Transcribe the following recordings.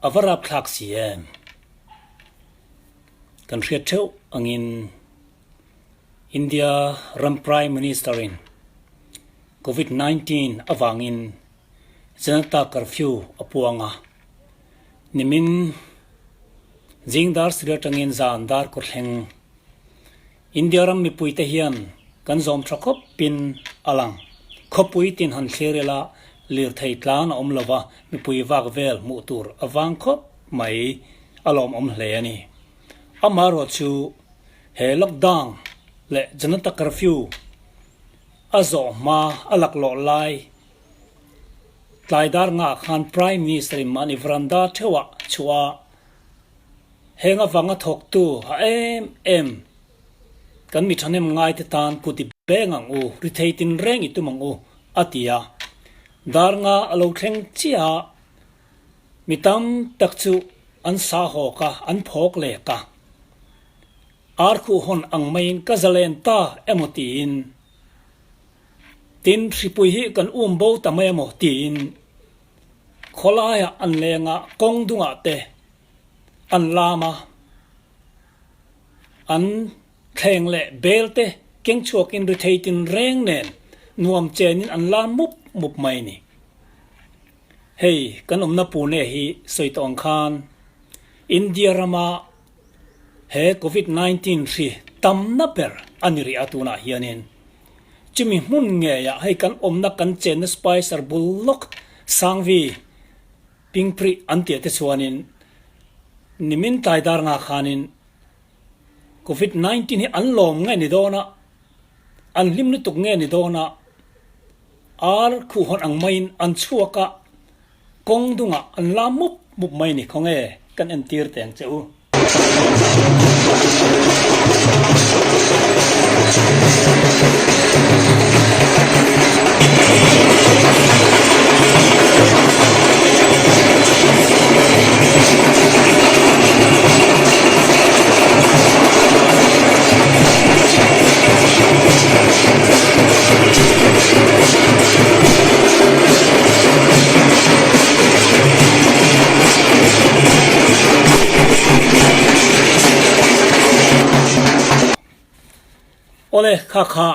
A va rapthlak si em? Kan hriat theuh angin India ram Prime Minister in Covid 19 avangin Janata Curfew a puang a, nimin zing dar sarih atangin zan dar kawt thleng India ram mipuite hian kan zawm tha khawpin a lang. Khawpui tin han thlir ila lirthei tlan a awm lova, mipui vak vel hmuh tur a vang khawp mai a lawmawm hle a ni. Amaherawh chu he lockdown leh Janata curfew a zawh hma a laklawh lai tlai dar ngah khan Prime Minister in mahni veranda theuhah chhuah a, Heng avanga thawktu a em em kan mi thahnem ngaite tan kut i beng ang u, ri thei tinreng i tum ang u, a ti a. Dar nga a lo thleng chiah a, mi tam tak chu an sa hawk a, an phawk lek a. Ar khuh hawn ang maiin ka zalen ta emaw tiin, tin hripui hi kan um bo ta mai emaw tiin khawlaiah an leng a, kawng dungah te an lam a, an thleng leh bel te keng chhuakin rithei tinreng nen nuam chenin an lam mup mup mai a ni. Hei kan awmna Pune hi sawi tawh ang khan India rama he Covid 19 hri tamna ber a ni rih a tunah hianin chumi hmun ngeiah hei kan awmna kan chenna Spicer bul lawk Sangvi Pingpri an tih te chuanin nimin tlai dar nga khanin Covid 19 hi an lawm nge ni dawn a, an hlim lutuk nge ni dawn a, ar khuhhawn ang maiin an chhuak a, kawng dungah an lam mup mup mai ni khawnge kan entir teh ang che u. Awle kha kha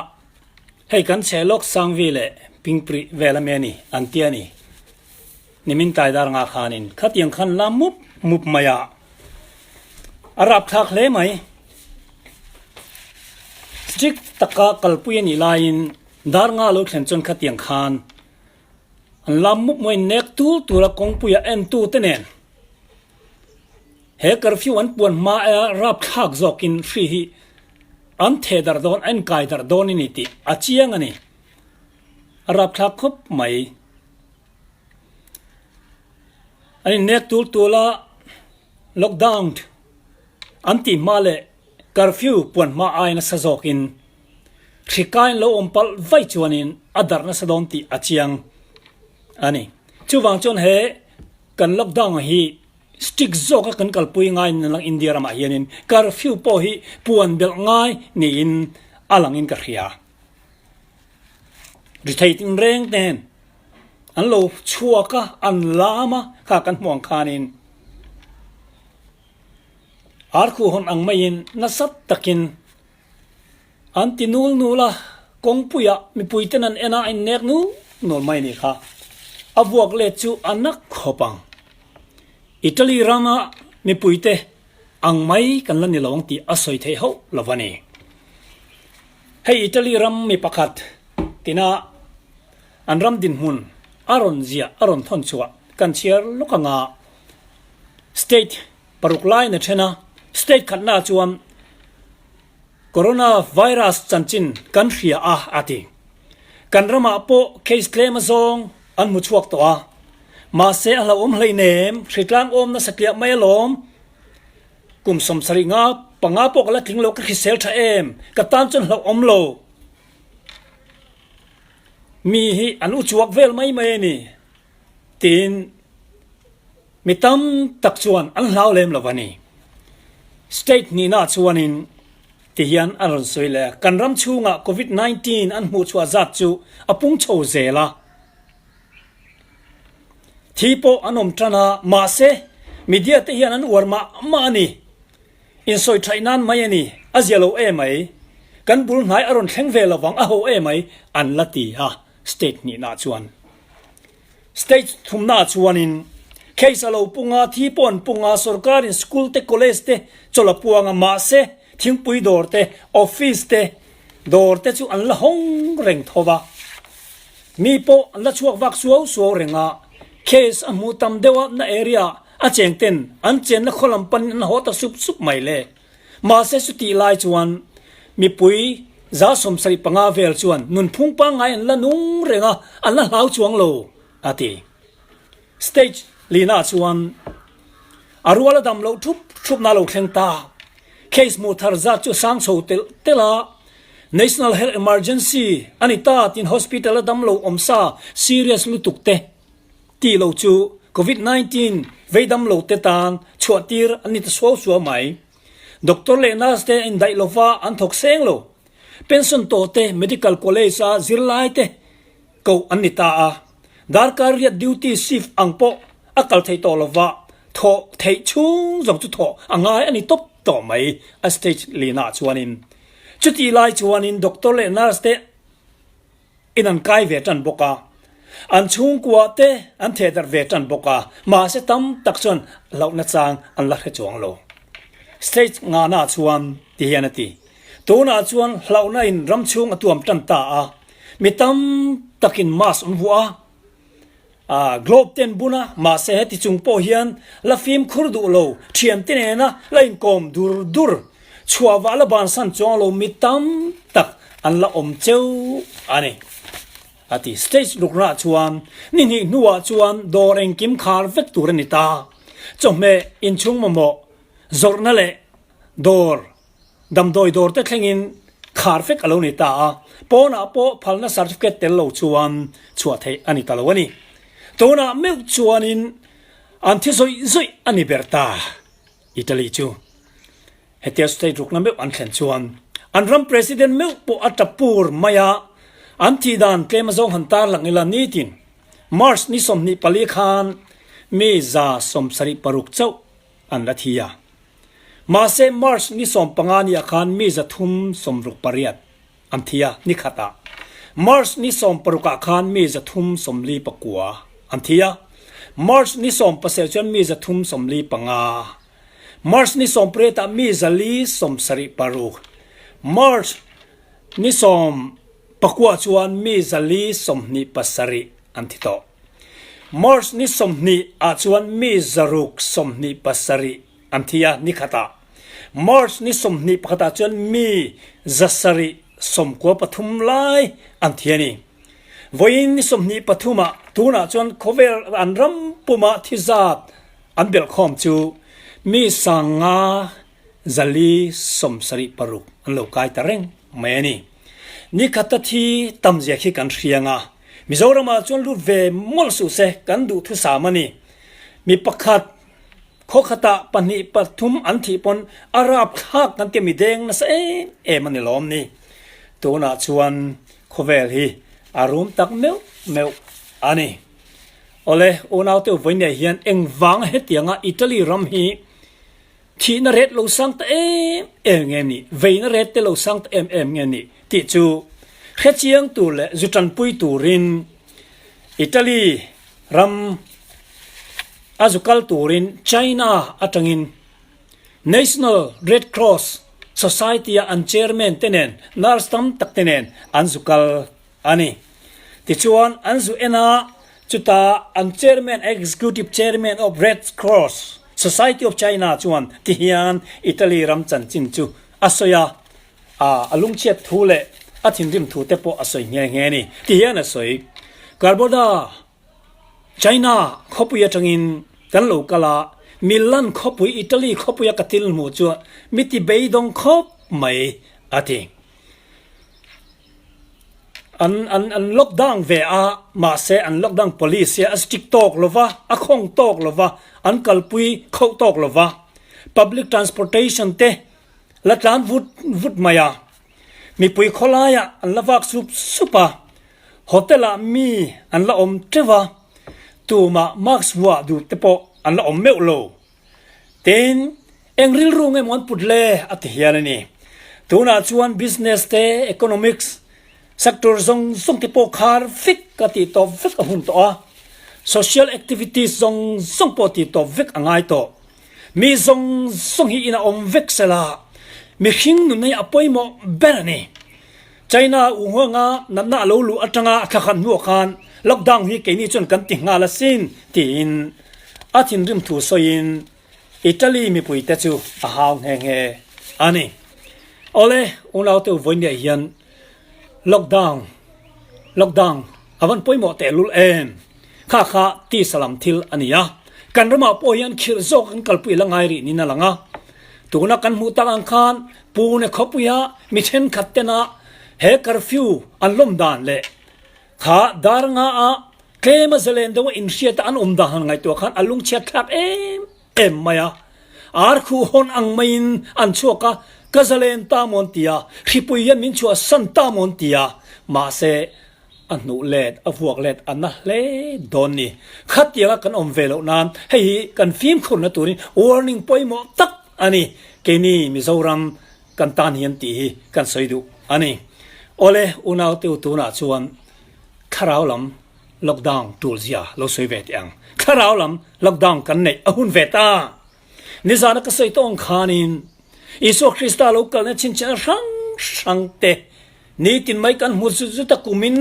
hei kan chhe lawk Sangvi leh Pingpri vel ami a ni an ti a ni. Nimin tlai dar nga khanin khatiang khan la mup mup mai a, a rapthlak hle mai. Strict taka kalpui a nih laiin dar nga lo thlen chuan khatiang khan An lam mup mai nek tur tura kawngpuia entu te nen he curfew an puan hma a rapthlak zawkin hri hi an theh darh dawn a inkai darh dawn a ni tih a chiang a ni. A rapthlak khawp mai. An innek tur tura lockdown an tih hma leh Curfew puan hma ai nasa zawkin hri kain lo awm palh vaih chuanin a darh nasa dawn tih a chiang a ni. Chuvang chuan he kan lockdown hi strict zawka kan kalpui ngai in lang India ramah hianin curfew pawh hi puan belh ngai niin a langin ka hria. Rithei tinreng te hian an lo chhuak a, an lam a, kha kan hmuh ang khanin. Arkhu hawn ang maiin nasa takin an ti nul nul a, kawngpuiah mipuiten an en a, a innek nul nul mai a nih kha. A vuak let chu a nak khawp ang. Italy rama mipuite ang mai kan la ni lo ang tih a sawi theih hauh lo a ni. Hei Italy ram mi pakhat tina an ram dinhmun a rawn ziah a rawn thawn chhuah kan chhiar lawk anga state Paruk lain a then a, state khatnaah chuan Corona virus chanchin kan hria a, a ti. Kan ramah pawh case tlem azawng an hmu chhuak tawh a, mahse a hlauhawm hleinem, hritlang awm nasa tliah mai alawm. Kum 75 nga panga pawh ka la tling lo, ka hrisel tha em, ka tan chuan hlauhawm lo. Mi hi an u chuak vel mai mai a ni, tiin. Mi tam tak chuan an hlau lem lo a ni. State hnihnaah chuanin ti hian an rawn sawi leh a, kan ram chhungah Covid 19 an hmuhchhuah zat chu a pung chho zel a. Thi pawh an awm tan a, mahse Media te hian an uar mah mah a ni. Insawi thaih nan mai a ni, a zia lo e mai. Kan bul hnai a rawn thleng ve lovang a ho e mai an la ti a state hnihna chuan. State thumna chuanin case a lo pung a, thi pawh an pung a, sorkarin school te college te chawlh a puang a, mahse thingpui dawr te, office te, dawr te chu an la hawng reng tho va. Mi pawh an la chhuak vak suau suau reng a, case a hmuh tam deuh a na area a cheng ten an chenna khaw lam panin an haw ta sup sup mai le. Mahse chutih lai chuan mipui 75 vel chuan nunphung pangngai an la nung reng a, an la hlau chuang lo, a ti. Stage lina chuan a rual a dam loh thup thupna a lo thleng ta. Case hmuh thar zat chu a sang chho telh telh a, National Health Emergency a ni ta tiin hospital a dam lo awm sa serious lutuk te tih lo chu Covid 19 vei dam lo te tan chhuah tir an ni ta suau suau mai. Doctor leh nurse te indaih lova an thawk seng lo. Pension tawh te medical college a zirlai te koh an ni ta a. Darkar riat duty shift ang pawh a kal thei tawh lova thawh theih chhung zawng chu thawh a ngai a ni tawp tawh mai a stage lina chuanin. Chutih lai chuanin doctor leh nurse te in an kai ve tan bawk a, an chhungkua te an theh darh ve tan bawk a, mahse tam tak chuan hlauhna chang an la hre chuang lo. Stage ngahna chuan ti hian a ti. Tunah chuan hlauhna in ram chhung a tuam tan ta a, mi tam takin mask an vuah a, A globe te an bun a, mahse heti chung pawh hian la fimkhur duh lo, thiante nena la inkawm dur dur, chhuah vah la bansan chuang lo mi tam tak an la awm cheu a ni, a ti. Stage ruknaah chuan ni hnih hnuah chuan dawr engkim khar vek tur a ni ta. Chawhmeh, inchhung mamawh, zawrhna leh dawr Damdawi dawr te thlengin khar vek a lo ni ta a, pawnah pawh phalna certificate tel lo chuan chhuah theih a ni ta lo a ni. Tunah meuh chuanin an thi zawih zawih a ni ber ta. Italy chu hetia state rukna meuh an thlen chuan an ram president meuh pawh a tap pur mai a, an thih dan tlem azawng han tarlang ila nitin March ni 24 khan mi 76 chauh an la thi a. Mahse March ni 15 ni ah khan mi 368 an thi a, ni khat ah. March ni 16 ah khan mi 349 an thi a. March ni 17 chuan mi 345. March ni 18 ah mi 476. March ni 19 chuan mi 427 an thi tawh. March ni 20 ah chuan mi 627 an thi a, ni khat ah. March ni 21 ah chuan mi 793 lai an thi a ni. Vawiin ni 23 ah tunah chuan khawvel an ram pumah thi zat an belhkhawm chu mi 500 476 an lo kai ta reng mai a ni. Ni khata thi tamzia khi kan hriang a, Mizoramah chuan lut ve mawlh suh se kan duhthusam a ni. Mi pakhat khaw khatah pahnih pathum an thih pawn a rapthlak kan ti mi deng nasa em em a ni lawm ni. Tunah chuan khawvel hi a rum tak meuh meuh a ni. Awle, unaute vawiinah hian engvanga hetianga Italy ram hi Thihna ret lo sang ta em em nge nih, veina ret te lo sang ta em em nge nih tih chu hrechiang tur leh zu tanpui turin Italy ram a zu kal turin China atangin National Red Cross Society a an chairman te nen nurse tam tak te nen an zu kal a ni. Tichuan, an zu en a, chutah an chairman, Executive Chairman of Red Cross Society of China chuan tihian Italy ram chanchin chu a sawi a, a lungchhiat thu leh a thinrim thu te pawh a sawi nghe nghe a ni. Tihian a sawi, Karboda, China khawpui atangin kan lo kal a, Milan khawpui, Italy khawpuia ka til hmuh chu mi ti beidawng khawp mai, a ti. An an an lockdown ve a, mahse an lockdown policy a strict tawk lo va, a khawng tawk lo va, an kalpui khauh tawk lo va. Public transportation te la tlan vut vut mai a, mipui khawlaiah an la vak sup sup a, hotel ah mi an la awm teuh a, tumah mask vuah duh te pawh an la awm meuh lo. Tin, eng rilru nge maw an put le a ti hian a ni. Tunah chuan business te, economics sector zawng zawng te pawh khar vek a tih tawp vek a hun tawh a. Social activities zawng zawng pawh tih tawp vek a ngai tawh. Mi zawng zawng hi ina awm vek sela mihring nunna hi a pawimawh ber a ni. China u huanga natna a lo luh atanga a thlakhat hnuah khan lockdown hi keini chuan kan ti nghal asin tiin a thinrim thu sawiin Italy mipuite chu a hau nghe nghe a ni. Awle, unaute u vawinia hian lockdown lockdown a van pawimawh tehlul em? Kha kha tisa lam thil a ni a, kan ramah pawh hian khirh zawk an kalpui la ngai rih niin a lang a. Tuna kan hmuh tak ang khan Pune khawpuia mi thenkhat tena he curfew an lawm dan leh kha dar nga a tlema zalen deuha inhriata an awm dan han ngaihtuah khan a lungchhiat thlak em em mai a. Ar khuh hawn ang maiin an chhuak a, ka zalen ta maw an ti a, hripui hian min chhuahsan ta maw an ti a, mahse A hnuh let, a vuak let a na hle dawn ni. Khatianga kan awm ve loh nan hei hi kan fimkhurna turin warning pawimawh tak a ni. Keini Mizoram kan tan hian tih hi kan sawi duh a ni. Awle, unaute u tunah chuan thlarau lam lockdown tul zia lo sawi ve teh ang. Thlarau lam lockdown kan neih a hun ve ta. Nizana ka sawi tawng khanin Isua Krista lo kalna chhinchhiahna hrang hrang te Nitin mai kan hmu zut zut a, kumin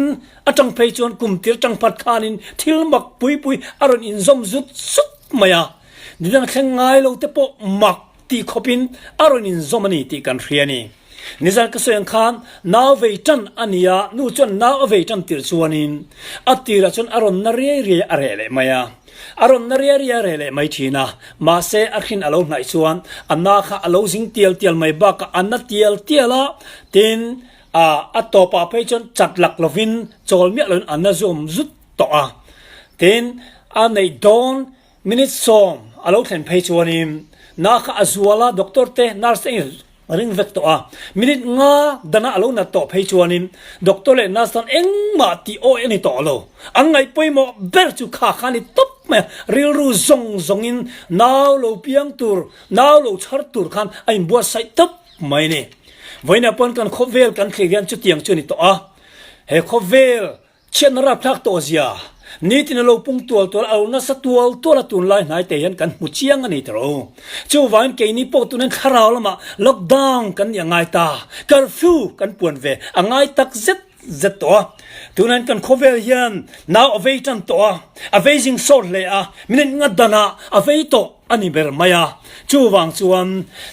atang phei chuan kum tir tang phat khanin thil mak pui pui a rawn inzawm zut zut mai a, nidang thleng ngai lo te pawh mak tih khawpin a rawn inzawm a ni tih kan hria a ni. Nizan ka sawi ang khan nau vei tan a ni a, nu chuan nau a vei tan tirh chuanin a tirah chuan a rawn na riai riai a reh leh mai a, a rawn na riai riai a reh leh mai thin a, mahse a hrin a lo hnaih chuan a na kha a lo zing tial tial mai bakah a na tial tial a, Tin, a a tawpah phei chuan chat lak lovin chawl miah loin an la zawm zut tawh a. Tin, a neih dawn minute sawm a lo thlen phei chuanin na kha a zual a, doctor te, nurse te in ring vek tawh a. Minute nga dana a lo nat tawh phei chuanin doctor leh nurse tan engmah tih awi a ni tawh lo. An ngaih pawimawh ber chu kha kha a ni tawp mai a, rilru zawng zawngin nau lo piang tur, nau lo chhar tur khan a inbuatsaih tawp mai ni. Vawiinah pawn kan khawvel kan thlir hian chutiang chu a ni tawh a. He khawvel chhiatna rapthlak tawh zia, nitin a lo pung tual tual, a lo nasa tual tual a tunlai hnai te hian kan hmu chiang a ni ta ro. Chuvangin keini pawh tunin thlarau lamah lockdown kan nih a ngai ta, curfew kan puan ve a ngai tak zet zet tawh a. Tunain kan khawvel hian nau a vei tan tawh a, a vei zing sawt hle a, minute nga danah a vei tawh a ni ber mai a. Chuvang chuan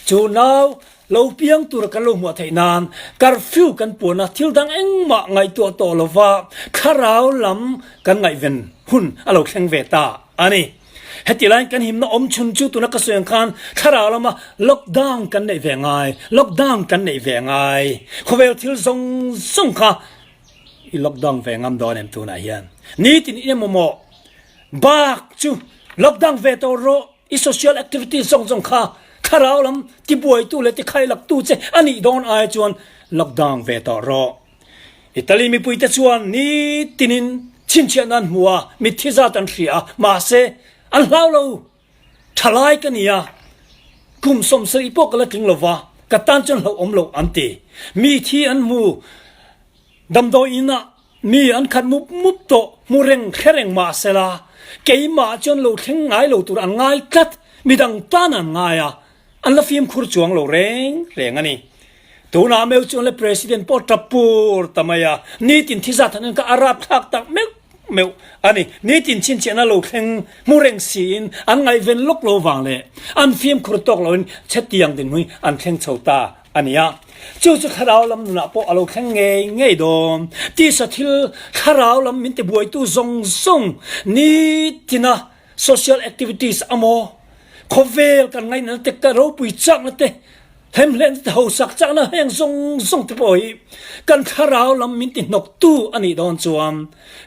chu nau Lo piang tura kan lo hmuah theih nan curfew kan puan a, thil dang engmah ngaihtuah tawh lova thlarau lam kan ngaihven hun a lo thleng ve ta a ni. Heti laiin kan himna awm chhun chu tuna ka sawi ang khan thlarau lama lockdown kan neih ve ngai, lockdown kan neih ve ngai. Khawvel thil zawng zawng kha i lockdown ve ngam dawn em tunah hian? Nitin i mamawh bak chu lockdown ve tawh rawh. I social activities zawng zawng kha thlarau lam tibuaitu leh tikhailaktu che a nih dawn ai chuan lockdown ve tawh rawh. Italy mipuite chuan nitinin chhinchhiahna an hmu a, mitthi zat an hria a, mahse an hlau lo. Thalai ka ni a, kum 70 pawh ka la tling lo va, ka tan chuan hlauhawm lo an ti. Mi thi an hmu. Damdawi inah mi an khat mup mup tawh, hmu reng hre reng mah sela, keimah chuan lo thleng ngai lo tur an ngai tlat, midang tan an ngai a, an la fimkhur chuang lo reng reng a ni. Tunah meuh chuan le President pawh tap pur ta mai a, nitin thizat han en kha a rapthlak tak meuh meuh a ni. Nitin chhinchhiahna lo thleng hmu reng siin an ngaihven lawk lo vang leh an fimkhur tawk loin chhetiang dinhmui an thleng chho ta a ni a. Chu chu thlarau lam nunah pawh a lo thleng ngei ngei dawn. Tisa thil thlarau lam min tibuaitu zawng zawng nitina social activities amaw, khawvel kan ngaihna te, ka ropui chakna te, hlemhlen te, hausak chakna heng zawng zawng te pawh hi kan thlarau lam min tihnawktu a nih dawn chuan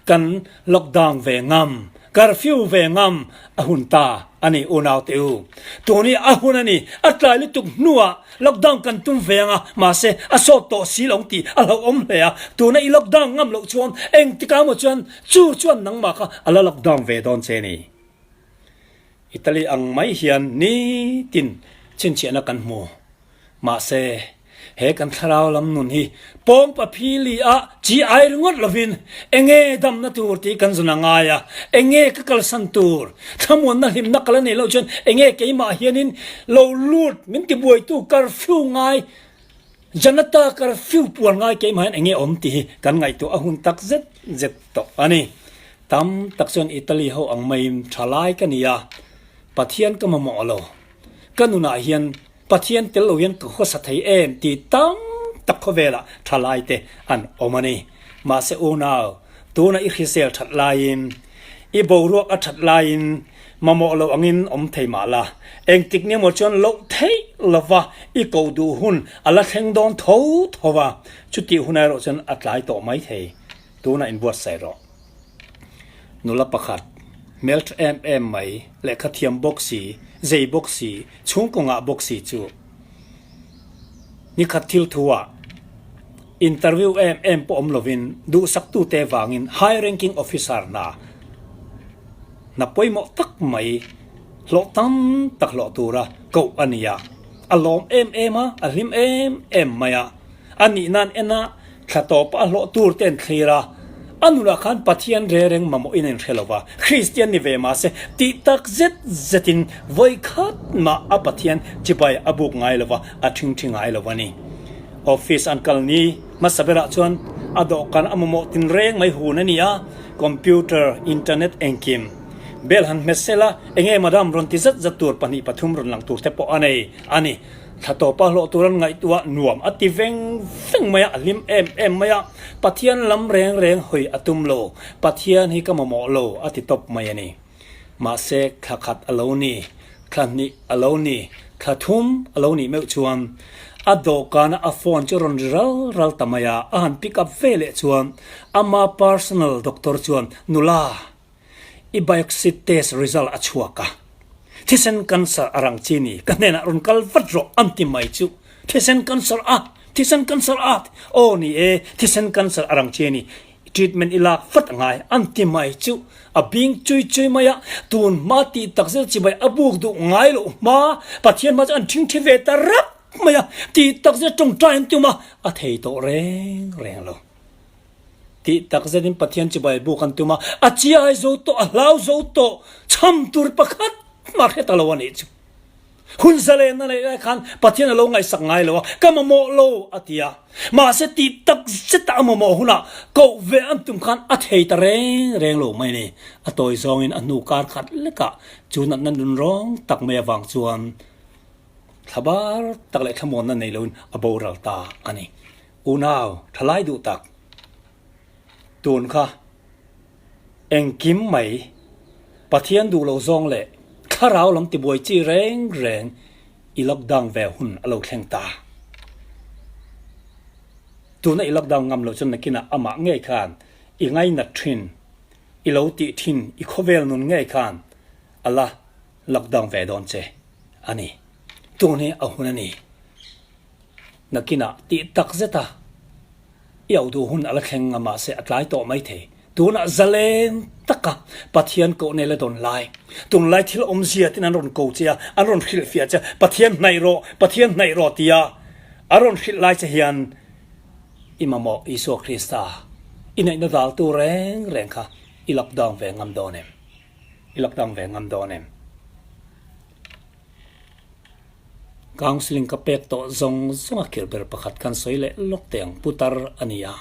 kan lockdown ve ngam. Curfew ve ngam a hun ta a ni unaute u. Tun hi a hun a ni, a tlai lutuk hnuah lockdown kan tum ve ang a, mahse a sawt tawh si lo tih a hlauhawm hle a, tuna i lockdown ngam loh chuan engtikah emaw chuan chu chuan nangmah kha a la lockdown ve dawn che ni. Italy ang mai hian nitin chhinchhiahna kan hmu. Mahse, he kan thlarau lam nun hi pawng paphili ah chi ai ringawt lovin enge damna tur tih kan zun a ngai a, enge ka kalsan tur, thlamuanna hlimna ka la nei loh chuan enge keimah hianin lo lut min tibuaitu curfew ngai, Janata curfew puan ngai keimah hian enge awm tih hi kan ngaihtuah a hun tak zet zet tawh a ni. Tam tak chuan Italy ho ang maiin thalai ka ni a, Pathian ka mamawh lo. Ka nunah hian Pathian tel lo hian ka khawsa thei em tih tam tak khawvelah thalai te an awm a ni. Mahse unau, tunah i hrisel that laiin, i boruak a that laiin mamawh lo angin awm thei mah la, engtik ni emaw chuan loh theih lova i koh duh hun a la thleng dawn tho tho va, chutih hun erawh chuan a tlai tawh mai thei. Tunah inbuatsaih rawh. Nula pakhat, hmeltha em em mai, lehkha thiam bawk si, zei bawk si, chhungkaw ngah bawk si chu nikhat thil thu ah interview em em pawh awm lovin duhsaktute vangin high ranking officer hna hna pawimawh tak mai hlawh tam tak hlawh tura koh a ni a, a lawm em em a, a hlim em em mai a. A nih nan en a, thla tawpa a hlawh tur te an thlir a, a nunah khan Pathian rereng mamawhin a inhre lo va, Kristian ni ve mahse tih tak zet zetin vawi khat mah a Pathian chibai a buk ngai lo va, a ṭhingṭhi ngai lo a ni. Office an kal ni hmasa berah chuan a dawhkan a mamawh tinreng mai hun a ni a, computer, internet engkim bel han hmet sela enge madam rawn ti zat zat tur 2 3 rawn lang tur te pawh a nei a ni. Thla tawpa hlawh tur an ngaihtuah nuam a ti veng veng mai a, a hlim em em mai a, Pathian lam reng reng hawi a tum lo, Pathian hi ka mamawh lo a ti tawp mai a ni. Mahse thla khat a lo ni, thla hnih a lo ni, thla thum a lo nih meuh chuan a dawhkana a phone chu rawn ri ral ral ta mai a, a han pick up ve leh chuan ama personal doctor chuan nula, I biopsy test result a chhuak a, thisen cancer a rang chi ni, ka hnenah rawn kal vat rawh an ti mai chu, thisen cancer a, thisen cancer a, aw ni e, thisen cancer a rang chi ni, treatment i lak vat a ngai an ti mai chu, a bing chui chui mai a, tun hma tih tak zel chibai a buk duh ngai loh hma, Pathian hma chu an ṭhingṭhi ve ta rap mai a, tih tak zel ṭawngṭai an tum a, a thei tawh reng reng lo. Tih tak zetin Pathian chibai bu kan tum a, a chiai zo tawh, a hlau zo tawh, chham tur pakhat mah hre ta lo a nih chu. Hun zalenna neih lai khan Pathian a lo ngaihsak ngai lo a, ka mamawh lo a ti a. Mahse tih tak zeta a mamawh hunah koh ve an tum khan a thei ta reng reng lo mai a ni. A tawi zawngin a hnu kar khat lekah chu natna nun rawng tak mai avang chuan thlabar tak leh thlamuanna nei loin a boral ta a ni. Unau thalai duh tak tun kha engkim mai Pathian duh lo zawng leh thlarau lam tibuai chi reng reng i lockdown ve hun a lo thleng ta. Tuna i lockdown ngam loh chuan nakinah amah ngei khan i ngainat thin, i lo tih thin, i khawvel nun ngei khan a la lockdown ve dawn che a ni. Tun hi a hun a ni. Nakinah tih tak zet a, i auh duh hun a la thleng a mahse a tlai tawh mai thei. Tunah zalen taka Pathian koh nei la dawn lai. Tunlai thil awmzia tin an rawn ko che a, an rawn hrilhfiah che a, Pathian hnaih rawh, Pathian hnaih rawh tia a rawn hrilh lai che hian i mamawh Isua Krista i neihna daltu reng reng kha i lockdown ve ngam dawn em? I lockdown ve ngam dawn em? Counselling ka pek tawh zawng zawng a khirh ber pakhat kan sawi leh lawk teh ang, putar a ni a,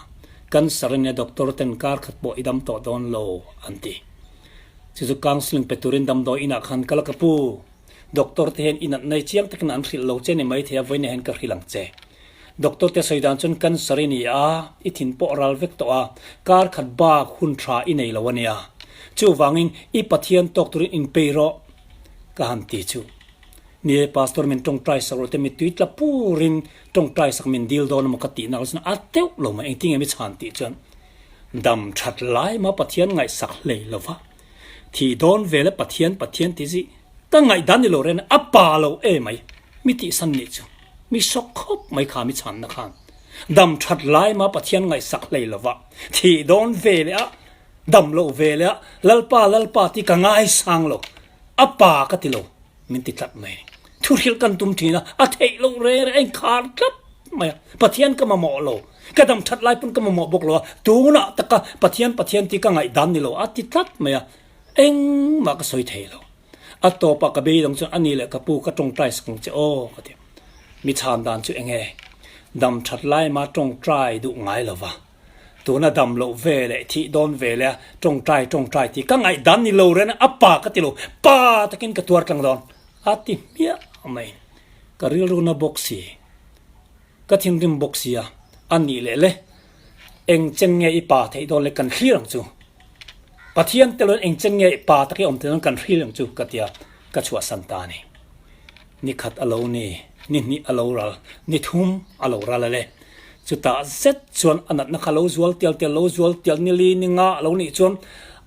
cancer a nia doctor ten kar khat pawh i dam tawh dawn lo an ti. Chu chu counselling pe turin damdawi inah khan kal a ka pu, doctor te hian i nat nei chiang takin an hrilh lo che ni maithei a vawiin ah hian ka hrilh ang che. Doctor te sawi dan chuan cancer i ni a, i thin pawh a ral vek tawh a, kar khat bak hun tha i nei lo a nia. Chuvangin i Pathian tawk turin inpeih rawh. Ka han ti chu. Ni e, Pastor min tawngtai sak rawh te mittui tla purin tawngtai sak min dil dawn emaw ka tih nak chuan a teuh lo mai engtin nge mi chhan tih chuan dam that lai ma Pathian ngaihsak hlei lo va thih dawn vel e Pathian Pathian ti zih ka ngaihdan ni lo ren a pa lo e mai mi tihsan nih chu mi sawk khawp mai kha mi chhanna khan dam that lai ma Pathian ngaihsak hlei lo va thih dawn vel e a dam loh ve leh a Lalpa Lalpa tih ka ngaisang lo. A pa ka ti lo, min ti tlat mai. Thu hrilh kan tum thin a, a theih loh reng reng a inkhar tlat mai a. Pathian ka mamawh lo, ka dam that lai pawn ka mamawh bawk lo a, tunah taka Pathian Pathian tih ka ngaihdan ni lo a ti tlat mai a, engmah ka sawi thei lo. A tawpah ka beidang chuan a ni leh ka pu ka tawngtai sak ang che aw ka ti. Mi chhan dan chu eng nge? Dam that lai ma tawngtai duh ngai lo va. Tuna dam loh ve leh thih dawn ve leh a tawngtai tawngtai tih ka ngaihdan ni lo reng a, a pa ka ti lo, pa takin ka tuar tlang dawn a ti hmiah mai. Ka rilruna bawk si, ka thinrim bawk si a, a nih leh le eng chen nge i pa theih dawn le kan thlir ang chu. Pathian te loin eng chen nge i pa tak i awm theih dawn kan thlir ang chu ka tia ka chhuahsan ta a ni. Ni khat a lo ni, ni hnih a lo ral, ni thum a lo ral a le. Chutah zet chuan a natna kha lo zual tial tial, lo zual tial ni li ni nga a lo nih chuan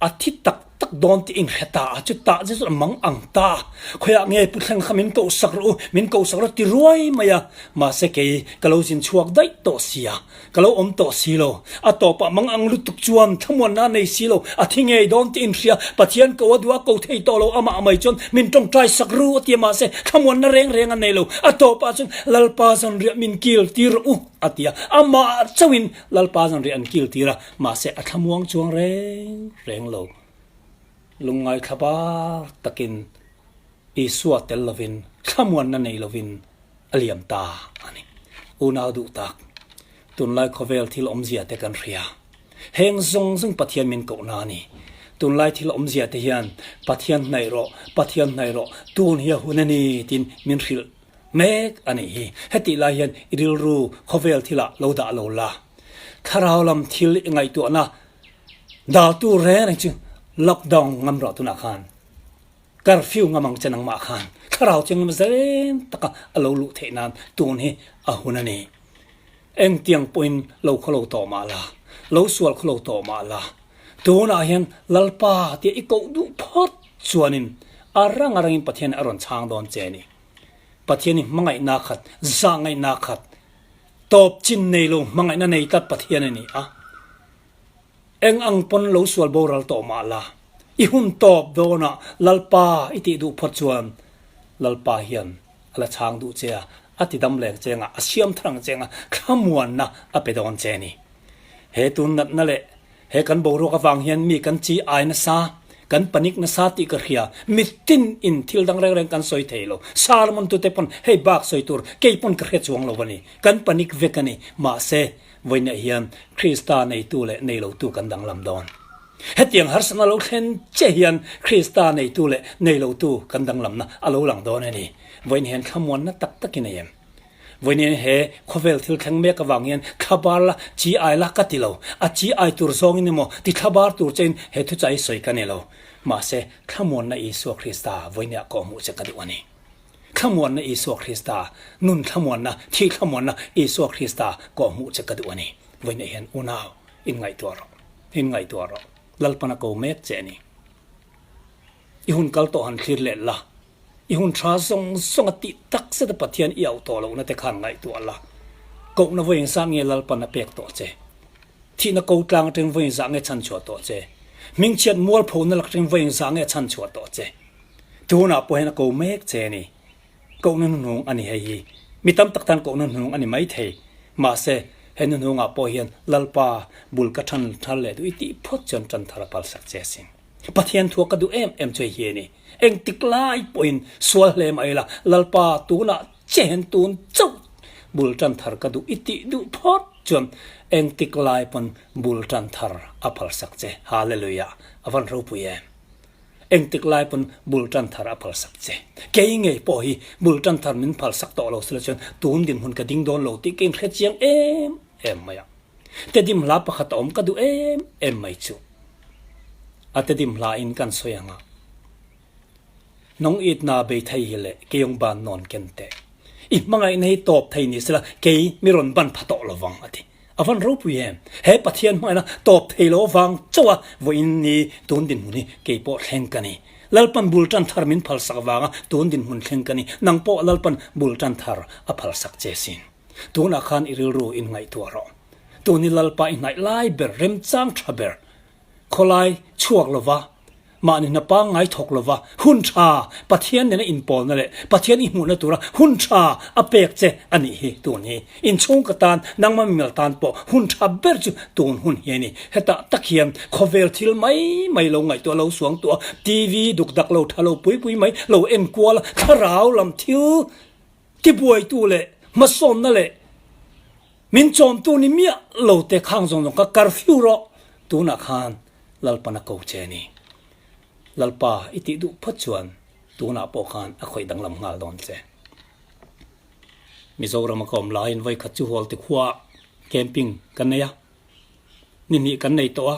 a thi tak tak dawn tih inhre ta a, chutah zet chuan a mang ang ta. Khawiah nge Pu Thleng kha min koh sak rawh u, min koh sak rawh ti ruai mai a, mahse kei ka lo zin chhuak daih tawh sia. Ka lo awm tawh si lo. A tawpah mang ang lutuk chuan thlamuanna a nei si lo. A thi ngei dawn tih inhria. Pathian ko a duh a, ko thei tawh lo. Amah mai chuan min tawngtai sak ru a ti a, mahse thlamuanna reng reng a nei lo. A tawpah chuan Lalpa zanriah min kil tir rawh u a ti a. Amah chauhin Lalpa zanriah an kil tir a, mahse a thlamuang chuang reng reng lo. Lungngai thlabar takin Isua tel lovin thlamuanna nei lovin a liam ta a ni. Unau duh tak, tunlai khawvel thil awmzia te kan hria. Heng zawng zawng Pathian min kohna a ni. Tunlai thil awmzia te hian Pathian hnaih rawh, Pathian hnaih rawh, tun hi a hun a ni tiin min hrilh mek a nih hi. Hetih lai hian i rilru khawvel thilah lo dah lo la. Thlarau lam thil i ngaihtuahna daltu reng reng chu lockdown ngam rawh tunah khan. Curfew ngam ang che nangmah khan thlarau chenglam zalen taka a lo luh theih nan tun hi a hun a ni. Engtiang pawhin lo khaw lo tawh mah la, lo sual khaw lo tawh mah la, tunah hian Lalpa tia i koh duh phawt chuanin a rang a rangin Pathian a rawn chhang dawn che a ni. Pathian hi hmangaihna khat, zahngaihna khat, tawp chin nei lo hmangaihna nei tlat Pathian a ni a. Eng ang pawn lo sual boral tawh mah la, i hun tawp dawnah Lalpa i tih duh phawt chuan Lalpa hian a la chhang duh che a, a ti dam leng cheng a, a siam thar ang cheng a, thlamuanna a pe dawn che a ni. He tun natna leh he kan boruak avang hian mi kan chi ai nasa, kan panic nasa tih ka hria, mitin in thil dang reng reng kan sawi thei lo. Sermon tute pawn hei bak sawi tur kei pawn ka hre chuang lo a ni, kan panic vek a ni. Mahse, Vawiinah hian Krista neitu leh nei lotu kan danglam dawn. Hetiang harsatna lo thlen che hian Krista neitu leh nei lotu kan danglamna a lo lang dawn a ni. Vawiin hian thlamuanna tak tak i nei em? Vawiin hian he khawvel thil thleng mek avang hian thlabar la chi ai la ka ti lo. A chi ai tur zawngin emaw ti thlabar tur chein he thuchai sawi ka ni lo. Mahse, thlamuanna Isua Krista vawiinah kawhhmuh che ka duh a ni. Thlamuanna Isua Krista, nun thlamuanna, thih thlamuanna Isua Krista kawhhmuh che ka duh a ni. Vawiinah hian unau, inngaihtuah rawh, inngaihtuah rawh. Lalpan a ko mek che a ni. I hun kal tawh han thlir leh la, i hun tha zawng zawng a tih tak zet a Pathian i auh tawh lohna te khan ngaihtuah la. Kohna vawiin zah nge Lalpan a pek tawh che? Thihna ko tlang atangin vawiin zah nge chhanchhuah tawh che? Hmingchhiat mualphona lak atangin vawiin zah nge chhanchhuah tawh che? Tunah pawh hian a ko mek che a ni. Kohna hnuhnung a ni hei hi. Mi tam tak tan kohna hnuhnung a ni mai thei. Mahse, he hnuhnungah pawh hian Lalpa bul ka than thar leh duh i tih phawt chuan tan thar a palsak che asin. Pathian thua ka duh em em chu hei hi a ni. Engtik lai pawhin sual hle mah ila Lalpa tunah che hian tun chauh bul tan thar ka duh i tih duh phawt chuan engtik lai pawn bul tan thar a palsak che. Hallelujah! A van ropui em! Engtik lai pawn bul tan thar a phalsak che. Kei ngei pawh hi bul tan thar min phalsak tawh lo sila chuan tun dinhmun ka ding dawn lo tih ka inhre chiang em em mai a. Tedim hla pakhat a awm ka duh em em mai chu. A tedim hla in kan sawi ang a. Nong it na bei thei hi leh keiawng ban nawn ken teh. I hmangaihna hi tawp thei ni sila kei mi rawn ban pha tawh lovang a ti. A van ropui em? He Pathian hmangaihna tawp thei lo avang chauh a vawiin ni tun dinhmun hi kei pawh thleng ka ni. Lalpan bul tan thar min phalsak avanga tun dinhmun thleng ka ni. Nang pawh Lalpan bul tan thar a phalsak che sin. Tunah khan i rilru in ngaihtuah rawh. Tun hi Lalpa i hnaih lai ber, remchang tha ber, khawlai chhuak lova. Mahni hna pangngai thawk lova hun tha Pathian nena inpawlna leh Pathian i hmuhna tura hun tha a pek che a nih hi tun hi. Inchhung ka tan, nangmah mimal tan pawh hun tha ber chu tun hun hi a ni. Hetah tak hian khawvel thil mai mai lo ngaihtuah lo suang tuah, TV duk dak lo tha lo pui pui mai lo en kual a, thlarau lam thil tibuaitu leh hmasawnna leh min chawmtu ni miah lo te khang zawng zawng kha curfew rawh tunah khan Lalpan a ko che a ni. Lalpa i tih duh phawt chuan tunah pawh khan a khawih danglam nghal dawn che. Mizoram a ka awm laiin vawikhat chu Hualte khuaah camping kan nei a, ni hnih kan nei tawh a.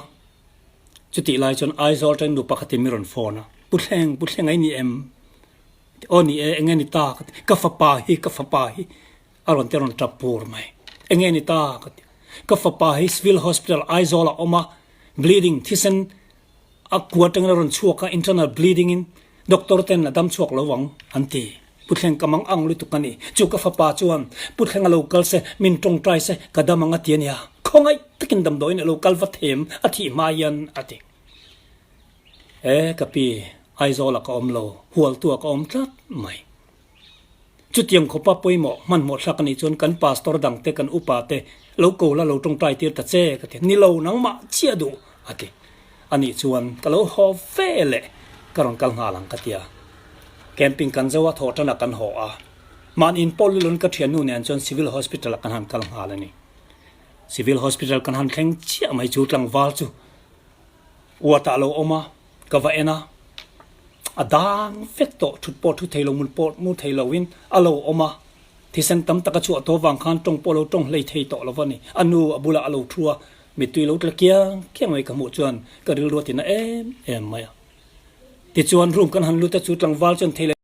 Chutih lai chuan Aizawl atangin nu pakhatin mi rawn phone a, Pu Thleng, Pu Thleng a i ni em? Aw ni e, enge ni ta? Ka ti, ka fapa hi, ka fapa hi a rawn ti a rawn tap pur mai. Enge ni ta? Ka ti, ka fapa hi Civil Hospital Aizawl ah awm a, bleeding thisen A kua atangin a rawn chhuak a, internal bleeding in doctor ten a dam chhuak lo vang an ti. Pu Thleng ka mang ang lutuk a ni. Chu ka fapa chuan Pu Thleng a lo kal se, min tawngtai se, ka dam ang a ti a nia. Khawngaih takin damdawiin a lo kal va them a thih hma hian a ti. E ka pi, Aizawl ah ka awm lo, Hualtu ah ka awm tlat mai. Chutiang khawpa pawimawh hmanhmawh thlak a nih chuan kan pastor dangte, kan upa te lo ko la, lo tawngtai tir ta che ka ti. Ni lo, nangmah chiah duh a ti. A nih chuan ka lo haw ve leh ka rawn kal nghal ang ka ti a. Camping kan zo a, thawh tanah kan haw a. Mahni in pawh lulun ka thiannu nen chuan Civil Hospital ah kan han kal nghal a ni. Civil Hospital kan han thleng chiah mai chu tlangval chu ward ah a lo awm a. Ka va en a, a dang vek tawh, thut pawh thu thei lo, mun pawh mu thei loin a lo awm a, thisen tam tak a chhuah tawh vang khan tawng pawh lo tawng hlei thei tawh lo va ni. A nu a bulah a lo thu a, mittui lo tla kiang kiang mai ka hmuh chuan ka rilru a tina em em mai a. Tichuan room kan han lut a, chu tlangval chuan thei leh.